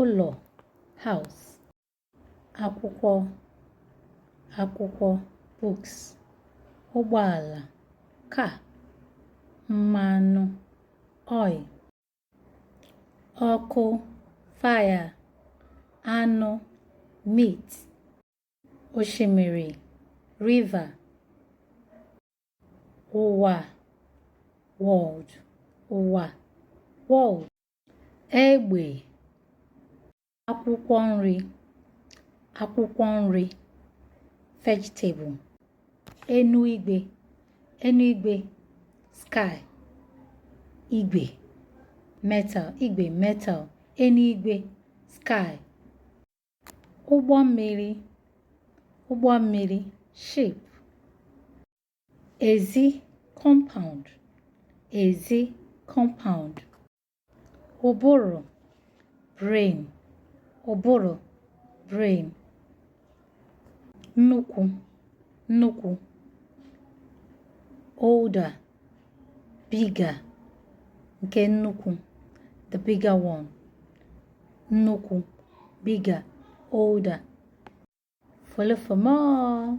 Ụlọ, house. Akwụkwọ, akwụkwọ, books. Ụgbọala, car. Mmanụ, oil. Ọkụ, fire. Anụ, meat. Osimiri, river. Ụwa, world. Ụwa, world. Egbe. Akwụkwọ nri, akwụkwọ nri, vegetable. Enuigwe, enuigwe, sky. Igwe, metal. Igwe, metal. Enuigwe, sky. Ụgbọ mmiri, ụgbọ mmiri, ship. Ezi, compound. Ezi, compound. Ụbụrụ, brain. Ụbụrụ, brain. Nnukwu, nnukwu, older, bigger. Nke nnukwu, the bigger one. Nnukwu, bigger, older. Follow for more.